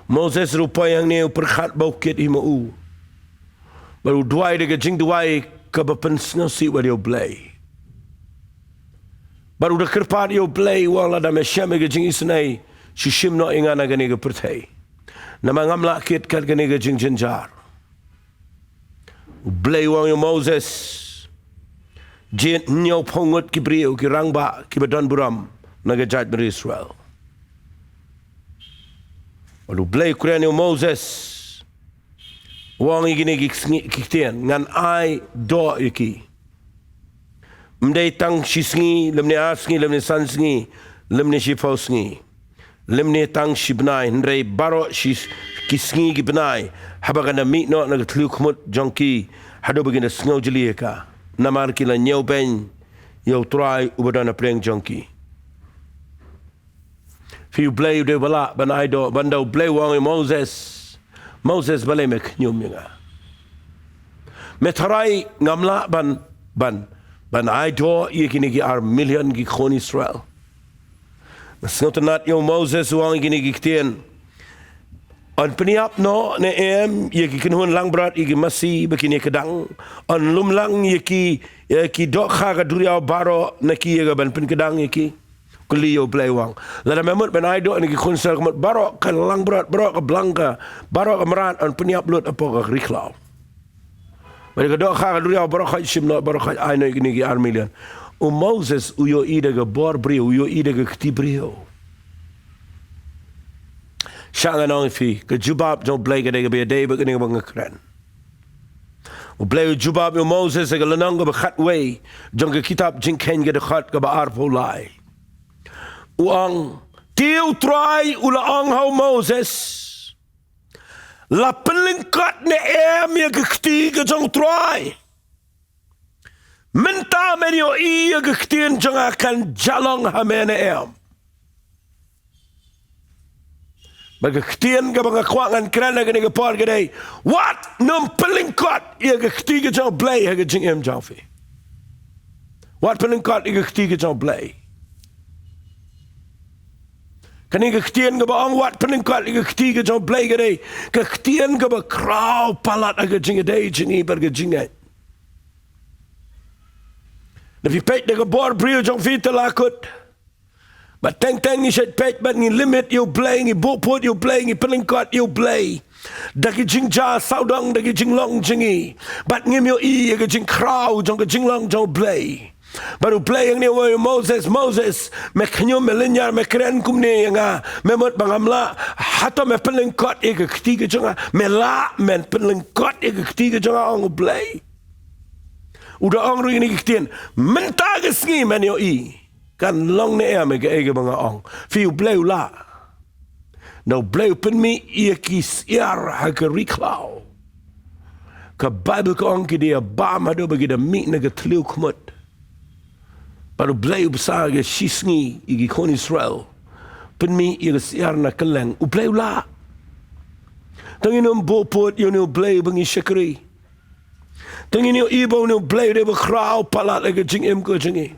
Moses ruh u poi hangne, u pyrkhat ba u kit hi ma u. Bad u duwai da ka jingduwai kaba pynsngewsih wat ïa u Blei. Bad u da kyrpad ïa u Blei, u ong: Lada me shem ïa ka jingisynei, shu shim noh ïa nga na kane ka pyrthei. Namar ngam lah kit kat kane ka jingjynjar. U Blei u ong ïa u Moses: Jied hynñiewphew ngut ki briew, ki rangbah kiba don burom na ka jaitbynriew Israel. Bad u Blei u kren ïa u Moses, u ong ïa kine ki sngi, ki ktien: Ngan ai doh ïa ki. Ym dei tang shi sngi, lymne ar sngi, lymne san sngi, lymne shiphew sngi, lymne tang shi bnai, hynrei baroh shi ki sngi ki bnai, haba kan da mih noh na ka thliew khmut jong ki, haduh ba kin da sngewjylliew ïa ka. Namar ki la ñiewbeiñ ïa U Trai uba don hapdeng jong ki. Phi, U Blei u dei uba lah ban ai doh, ban da U Blei u ong ïa u Moses. Moses, balei me khñium ïa nga? Me tharai ngam lah ban, ban, ban ai doh ïa kine ki ar million ki khun Israel. Nga sngewtynnat ïa u Moses u ong ïa kine ki ktien. Yn pynïap noh ne em ïa ki kynhun langbrot ïa ki masi ba kin ïakdang? Yn lum lang ïa ki, ïa ki dohkha ka duriaw baroh na ki ïa ka ban pynkdang ïa ki? Kylli ïa U Blei u ong. Lada me mut ban ai doh ïa kine ki khun Israel, ka mut baroh ka langbrot, baroh ka blang ka, baroh ka mrad yn pynïap lut hapoh ka ri khlaw. Bad ka dohkha ka duriaw baroh khoit shim noh, baroh khoit ai noh ïa kine ki ar million. U Moses u ïohi da ka bor briew, u ïohi da ka kti briew. Shah ngan ong ïa phi, ka jubab jong U Blei ka dei kaba ïadei bad kane kaba nga kren. U Blei u jubab ïa u Moses ha ka lynnong kaba khatwei jong ka kitab Jingkheiñ, ka dkhot kaba arphew lai. U ong, te U Trai u la ong ha u Moses, la pynlyngkot ne em ïa ka kti ka jong U Trai? Mynta men ïohi ïa ka ktien jong nga kan ïalong ha me ne em? Bad ka ktien kaba nga kwah ngan kren ha kane ka por ka dei, wat nym pynlyngkot ïa ka kti ka jong U Blei ha ka jingim jong phi. Wat pynlyngkot ïa ka kti ka jong U Blei. Kane ka ktien kaba ong wat pynlyngkot ïa ka kti ka jong U Blei ka dei ka ktien kaba khraw palat ha ka jingïadei jong ngi bad ka jingngeit. Lada phi peit da ka bor briew jong phi te la kut. Bad teng teng ngi shait peit bad ngi limit ïa U Blei, ngi buh pud ïa U Blei, ngi pynlyngkot ïa U Blei da ki jingjia sawdong, da ki jinglong jong ngi. Bad ngim ïohi ïa ka jingkhraw jong ka jinglong jong U Blei. Bad U Blei hangne u ong ïa u Moses, Moses, me khñium, me lynñiar, me kren kumne ïa nga, me mut ba ngam lah? Hato me pynlyngkot ïa ka kti ka jong nga? Me lah men pynlyngkot ïa ka kti ka jong nga, ong U Blei. U da ong ruh ïa kine ki ktien, mynta ka sngi men ïohi kan long ne em ïa kaei kaba nga ong. Phi, U Blei u lah. Naba U Blei u pynmih ïa ki syiar ha ka ri khlaw. Ka Baibl ka ong ki da ïabam haduh ba ki da mih na ka thliew khmut. Bad U Blei u bsa ka shisngi ïa ki khun Israel. Pynmih ïa ka syiar na kylleng. U Blei u lah. Te ngin ym buh pud ïa une U Blei ba ngi shakri. Te ngin ïohi ba une U Blei u dei ba khraw palat ha ka jingim ka jong ngi.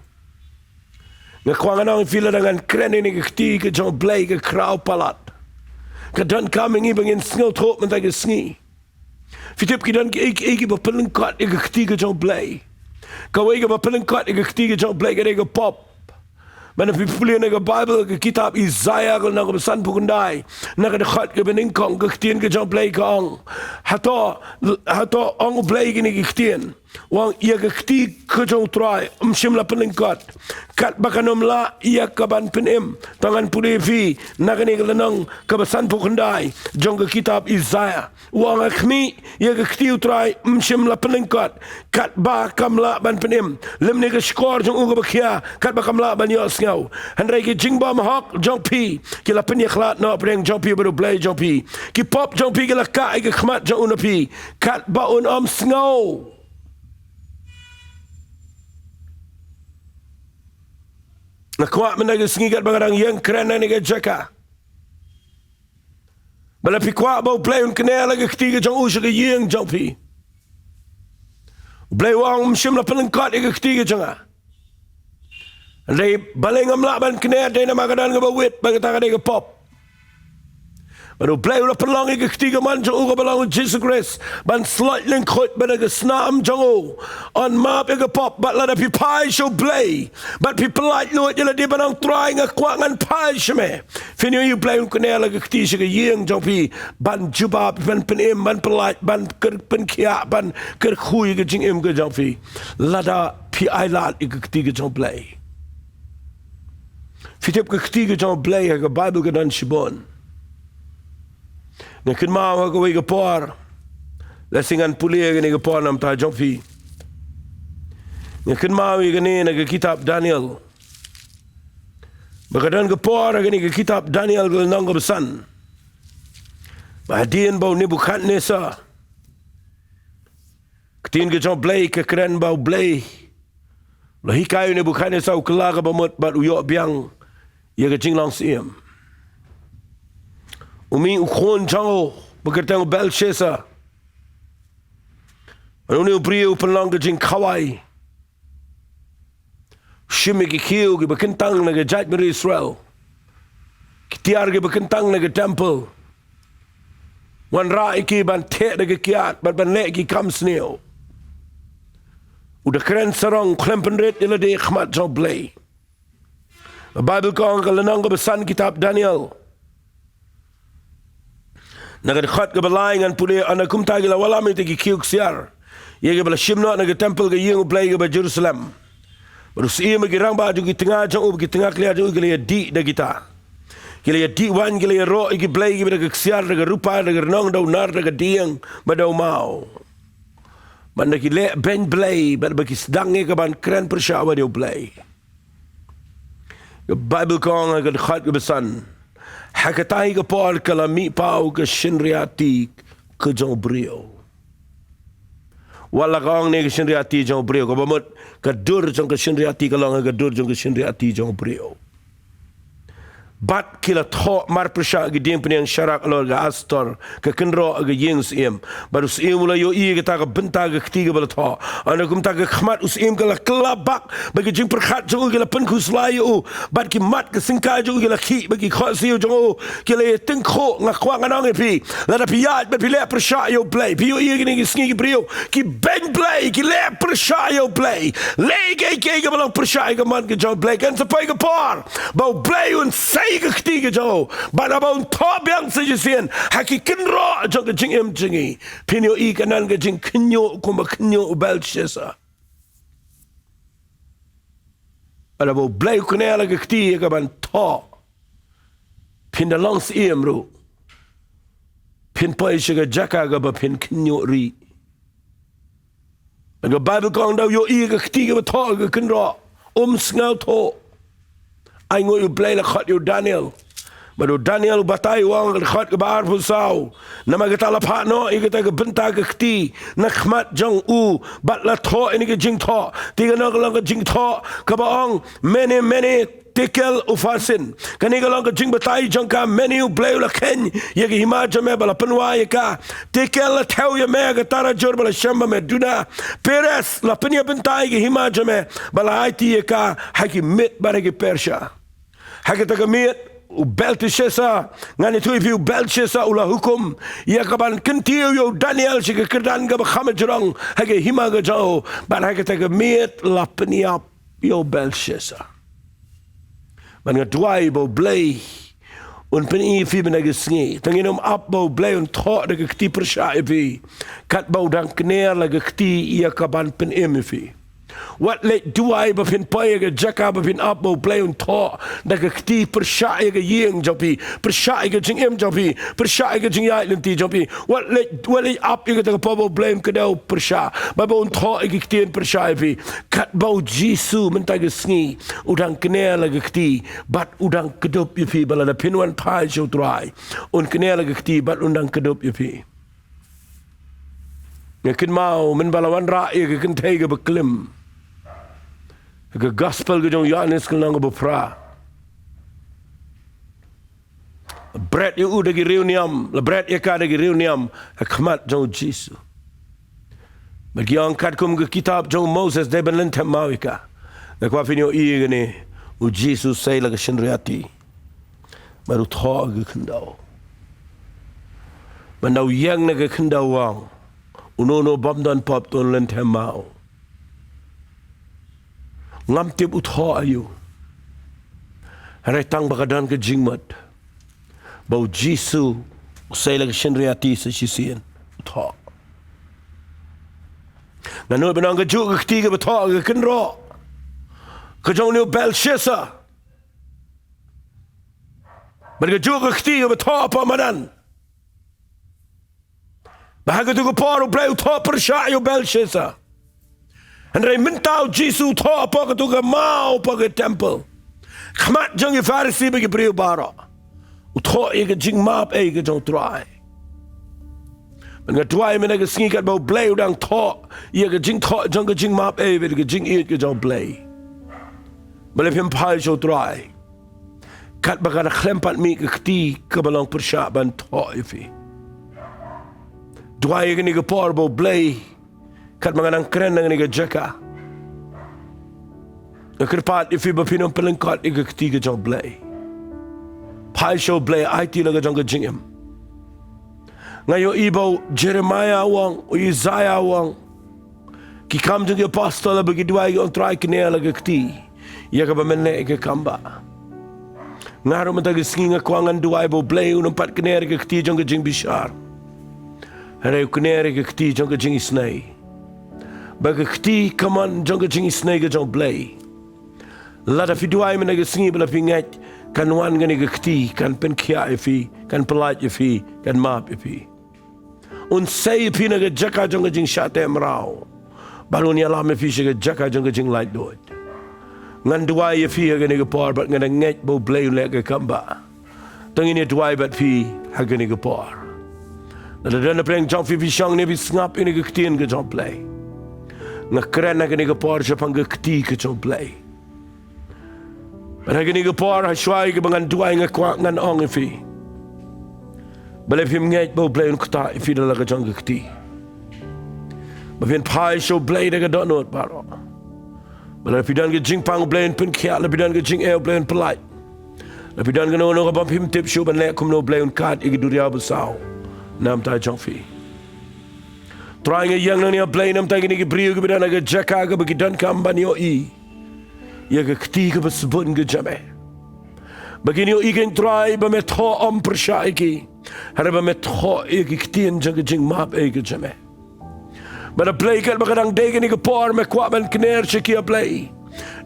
Nga kwah ngan ong ïa phi, lada ngan kren ïa kane ka kti ka jong U Blei ka khraw palat, ka donkam ïa ngi ba ngin sngewthuh mynta ka sngi. Phi tip ki don kiei kiei kiba pynlyngkot ïa ka kti ka jong U Blei. Kawei kaba pynlyngkot ïa ka kti ka jong U Blei ka dei ka pop. Mynta phi pule na ka Baibl, ka kitab Isaiah ka lynnong kaba sanphew khyndai, na ka dkhot kaba nyngkong, ka ktien ka jong U Blei ka ong. Hato, hato ong U Blei kine ki ktien? U ong, ïa ka kti ka jong U Trai ym shym la pynlyngkot, katba kan ym lah ïa ka ban pynim. To ngan pule ïa phi na kane ka lynnong kaba sanphew khyndai jong ka kitab Isaiah. U ong, ha khmih, ïa ka kti U Trai ym shym la pynlyngkot, katba kam lah ban pynim, lymne ka shkor jong u kaba khia, katba kam lah ban ïohsngew. Hynrei ki jingbymhok jong phi ki la pynïakhlad noh pdeng jong phi bad U Blei jong phi. Ki pop jong phi ki la kah ïa ka khmat jong u na phi, katba un ym sngew. Nga kwah mynta ka sngi katba nga dang ïeng kren na kane ka jaka, ba lada phi kwah ba U Blei un kner la ka kti ka jong u sha ka ïing jong phi. U Blei u ong, ym shym la pynlyngkot ïa ka kti ka jong nga. Hynrei balei ngam lah ban kner? Dei namar ka don kaba wit, ba kata ka dei ka pop. Bad U Blei u la pynlong ïa ka kti kamon jong u kaba long U Jisu Khrist ban sloit lyngkhuit, bad da ka snam jong u un map ïa ka pop. Bad lada phi phai sha U Blei bad phi pyllait luid ïa lade ban ong, Trai, nga kwah ngan phai sha me, phin ïohi U Blei un kner la ka kti sha ka ïing jong phi ban jubab, ban pynim, ban pyllait, ban kyr-, pynkhiah, ban kyrkhu ïa ka jingim ka jong phi. Lada phi ailad ïa ka kti ka jong U Blei. Phi tip, ka kti ka jong U Blei ha ka Baibl ka don shibun. Nga kynmaw ha kawei ka por, lehse ngan pule ha kane ka por na ka bynta jong phi. Nga kynmaw ïa kane na ka kitab Daniel. Ba ka don ka por ha kane ka kitab Daniel ka lynnong kaba san, Ba hadien ba u Nebukhadnessar, ka ktien ka jong U Blei ka kren ba U Blei u la hikai ïa u Nebukhadnessar u kylla kaba mut bad u ïoh biang ïa ka jinglong syiem. U mih u khun jong u ba kyrteng u Belshassar. Bad une u briew u pynlong ka jingkhawai. Shim ïa ki khiew kiba kyntang na ka jaitbynriew Israel, ki tiar kiba kyntang na ka temple. Wanrah ïa ki ban theh da ka kiad bad ban leh ki kam sniew. U da kren sarong, khlem pynrit ïa lade ha khmat jong U Blei. Ka Baibl ka ong, ka lynnong kaba san kitab Daniel, na ka dkhot kaba lai ngan pule, ong, kumta ki la wallam ïa kita ki khiew ksiar, ïa kiba la shim noh na ka temple, ka ïing U Blei kaba Jerusalem. Bad u syiem bad ki rangbah jong ki tnga jong u bad ki tnga khlieh jong u ki la ïadih da kita. Ki la ïadih waiñ, ki la ïaroh ïa ki blei kiba da ka ksiar, da ka rupa, da ka rnong, da u nar, da ka dieng bad da u maw. Bad da ki leh beiñ blei bad ba ki sdang ïa ka ban kren pyrshah wat ïa U Blei. Ka Baibl ka ong ha ka dkhot kaba san, ha katei ka por ka la mih paw ka shynriati ka jong u briew. Wat la ka ong ne ka shynriati jong u briew, kaba mut ka dur jong ka shynriati ka long ha ka dur jong ka shynriati jong u briew. Bad ki la thoh marpyrshah ki dieng pynïaid sharak halor ka Astor, ka kynroh ka ïing syiem. Bad u syiem u la ïohi ïa kata ka bynta ka kti kaba la thoh. Ong, kumta ka khmat u syiem ka la kylla bak, bad ki jingpyrkhat jong u ki la pynkhuslai ïa u. Bad ki mat ka syngkai jong u ki la khih, bad ki khohsiew jong u ki la ïatyngkhuh. Nga kwah ngan ong ïa phi, lada phi ïaid bad phi leh pyrshah ïa U Blei, phi ïohi ïa kine ki sngi ki briew ki beiñ blei, ki leh pyrshah ïa U Blei, leh kaei kaei kaba long pyrshah ïa ka mon ka jong U Blei, kan sa poi ka por ba U Blei un sei ka kti ka jong u. Bad haba un thoh biang sa shisien ha ki kynroh jong ka jingim jong ngi, phin ïohi kane ka jingkhynñiuh kumba khynñiuh u Belshassar. Bad haba U Blei u kner la ka kti ïa ka ban thoh, phin da long syiem ruh, phin poi sha ka jaka kaba phin khynñiuh rieh. Bad ka Baibl ka ong, da u ïohi ïa ka kti kaba thoh ha ka kynroh, um sngewthuh. Ainguh ïa U Blei la khot ïa u Daniel. Bad u Daniel u batai, u ong ha ka dkhot kaba arphew saw, namar kata la phah noh ïa kata ka bynta ka kti na khmat jong u, bad la thoh ïa kane ka jingthoh. Te kane ka long ka jingthoh kaba ong, Mene, Mene, Tekel, Upharsin. Kane ka long ka jingbatai jong ka, Mene, U Blei u la kheiñ ïa ka hima jong me bad la pynwai ïa ka. Tekel, la thew ïa me ha ka tarajur bad la shem ba me duna. Peres, la pynïabynta ïa ka hima jong me bad la aiti ïa ka ha ki Med bad ha ki Persia. Ha kata ka miet, u Belteshassar, ngan ïathuh ïa phi, u Belteshassar u la hukum ïa ka ban kyntiew ïa u Daniel sha ka kyrdan kaba kham jrong ha ka hima ka jong u. Bad ha kata ka miet la pynïap ïa u Belteshassar. Bad nga duwai ba U Blei un pyni ïa phi mynta ka sngi, tang ngin ym ap ba U Blei un thoh da ka kti pyrshah ïa phi, katba u dang kner la ka kti ïa ka ban pynim ïa phi. Wat leit duwai ba phin poi ha ka jaka ba phin ap ba U Blei un thoh da ka kti pyrshah ïa ka ïing jong phi, pyrshah ïa ka jingim jong phi, pyrshah ïa ka jingïaid lynti jong phi. Wat leit, wat leit ap ïa kata ka por ba U Blei un kdew pyrshah, ba, ba un thoh ïa ka ktien pyrshah ïa phi. Katba U Jisu mynta ka sngi u dang kner la ka kti bad u dang kdup ïa phi, ba lada phin wan phai sha U Trai, un kner la ka kti bad un dang kdup ïa phi. Nga kynmaw mynba la wanrah ïa ka kynthei kaba klim, ka Gospel ka jong u Ïoannis ka lynnong kaba phra. La bret ïa u da ki riewniam, la bret ïa ka da ki riewniam ha khmat jong U Jisu. Bad ki ong, katkum ka kitab jong u Moses dei ban lynthem maw ïa ka. Nga kwah phin ïohi ïa kane, U Jisu u sei la ka shynriati. Bad u thoh ha ka khyndew. Bad u ïeng na ka khyndew u ong, uno uno u bym don pop to lynthem maw. Ngam tip u thoh aïu. Hynrei tang ba ka don ka jingmut ba U Jisu u sei la ka shynriati sa shisien, u thoh. Nga nud ban ong, kajuh ka kti kaba thoh ha ka kynroh ka jong une u Belshassar, bad kajuh ka kti kaba thoh hapoh madan. Ba ha katu ka por U Blei u thoh pyrshah ïa u Belshassar. Hynrei mynta U Jisu u thoh hapoh katu ka maw, hapoh ka temple, khmat jong ki Pharisi bad ki briew baroh. U thoh ïa ka jingmap ei ka jong U Trai. Nga duwai mynta ka sngi katba U Blei u dang thoh ïa ka jingthoh jong ka jingmap, eh, bad ka jingïeit ka jong U Blei. Balei phim phai sha U Trai? Katba ka dang khlem pat mih ka kti kaba long pyrshah ban thoh ïa phi. Duwai ïa kane ka por ba U Blei, katba nga dang kren na kane ka jaka, nga kyrpad ïa phi ba phin ym pynlyngkot ïa ka kti ka jong U Blei. Phai sha U Blei, aiti la ka jong ka jingim. Nga ïohi ba u Jeremiah u ong, u Isaiah u ong, ki kam jong ki apostol ba ki duwai ki ong, Trai, kner la ka kti ïa kaba men leh ïa ka kam ba. Nga ruh mynta ka sngi nga kwah ngan duwai ba U Blei un ym pat kner ïa ka kti jong ka jingbishar, hynrei u kner ïa ka kti jong ka jingisynei. Ba ka kti ka mon jong ka jingisynei ka jong U Blei. Lada phi duwai mynta ka sngi, ba la phi ngeit kan wan kane ka kti, kan pynkhiah ïa phi, kan pyllait ïa phi, kan map ïa phi. Un sei ïa phi na ka jaka jong ka jingshah teh mraw, bad un ïalam ïa phi sha ka jaka jong ka jinglaitluid. Ngan duwai ïa phi ha kane ka por, bad nga dang ngeit ba U Blei un leh ka kam ba. To ngin ïa duwai bad phi ha kane ka por. Lada don napdeng jong phi, phi shong ne phi sngap ïa kane ka ktien ka jong U Blei, nga kren ha kane ka por shaphang ka kti ka jong U Blei. Bad ha kane ka por, ha shuwa kaba ngan duwai, nga kwah ngan ong ïa phi, balei phim ngeit ba U Blei un ktah ïa phi da la ka jong ka kti? Ba phin phai sha U Blei da ka dohnud baroh. Ba la phi don ka jingpang, U Blei un pynkhiah. La phi don ka jingeh, U Blei un pyllait. La phi don kano kano kaba phim tip shuh ban leh kumno, U Blei un kad ïa ki duriaw basaw na ka bynta jong phi. Trai, nga ïeng nangne, A Blei, na ka bynta kine ki briew kiba don ha ka jaka kaba ki donkam ban ïohi ïa ka kti kaba sbun ka jong me. Ba kin ïohi, ko Trai, ba me thoh ym pyrshah ïa ki, hynrei ba me thoh ïa ki ktien jong ka jingmap, eh, ka jong me. Bad A Blei, katba ka dang dei kane ka por, me kwah ban kner sha ki, A Blei.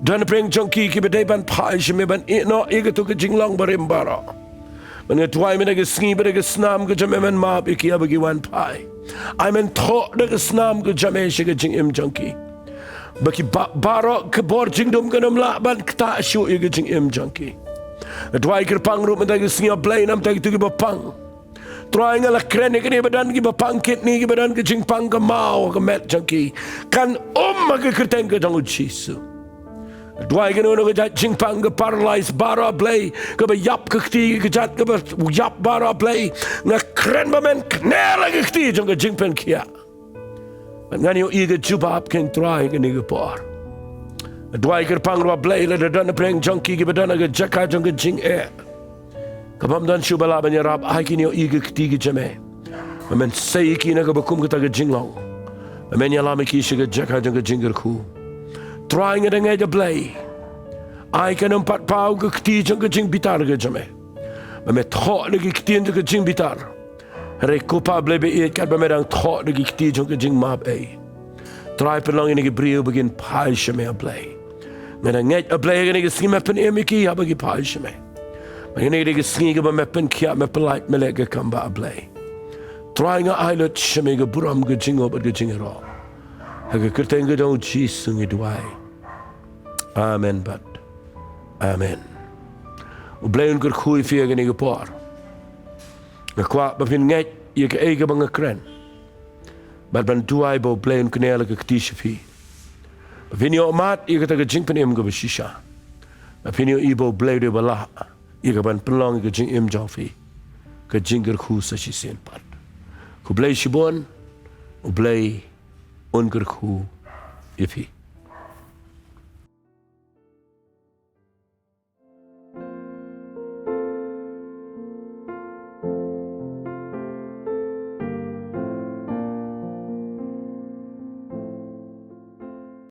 Don napdeng jong ki kiba dei ban phai sha me ban ïehnoh ïa kato ka jinglong barim baroh. Bad nga duwai mynta ka sngi, ba da ka snam ka jong me men map ïa ki haba ki wan phai. Ai men thoh da ka snam ka jong me sha ka jingim jong ki. Ba ki ba-, baroh ka bor jingdum kan ym lah ban ktah shuh ïa ka jingim jong ki. Nga duwai kyrpang ruh mynta ka sngi, A Blei, na ka bynta kito kiba pang. Trai, nga la kren ïa kine ba don kiba pang kidney, kiba don ka jingpang ka maw ha ka met jong ki. Kan um ha ka kyrteng ka jong U Jisu. Duwai kano kano ka jait jingpang, ka paralyze baroh, A Blei, kaba ïap ka kti, ka jait kaba ïap baroh, A Blei. Nga kren ba men kner la ka kti jong ka jingpynkhiah. Bad ngan ïohi ka jubab, ko Trai, kane ka por. Duwai kyrpang ruh, A Blei, lada don napdeng jong ki kiba don ha ka jaka jong ka jingeh, ka bym don shuh ba lah ban ïarap, ai kin ïohi ka kti ka jong me. Ba men sei ïa ki na kaba kum kata ka jinglong. Ba men ïalam ïa ki sha ka jaka jong ka jingkyrkhu. Trai, nga dang ngeit, A Blei, ai kan ym pat paw ka kti jong ka jingbitar ka jong me. Ba me thoh da ki ktien jong ka jingbitar. Hynrei ko Pa Blei ba ïeit, katba me dang thoh da ki kti jong ka jingmap, eh, Trai, pynlong ïa kine ki briew ba kin phai sha me, A Blei. Nga dang ngeit, A Blei, ha kane ka sngi me pynim ïa ki haba ki phai sha me. Ba kane ka dei ka sngi kaba me pynkhiah, me pyllait, me leh ka kam ba, A Blei. Trai, nga ai lut sha me ka burom, ka jingngop bad ka jingïaroh. Ha ka kyrteng ka jong U Jisu ngi duwai. Amen bad amen. U Blei un kyrkhu ïa phi ha kane ka por. Nga kwah ba phin ngeit ïa kaei kaba nga kren, bad ban duwai ba U Blei un kner la ka kti sha phi. Ba phin ïohmad ïa kata ka jingpynim kaba shisha. Ba phin ïohi ba U Blei u dei uba lah ïa ka ban pynlong ïa ka jingim jong phi ka jingkyrkhu sa shisien pat. Khublei shibun. U Blei un kyrkhu ïa phi.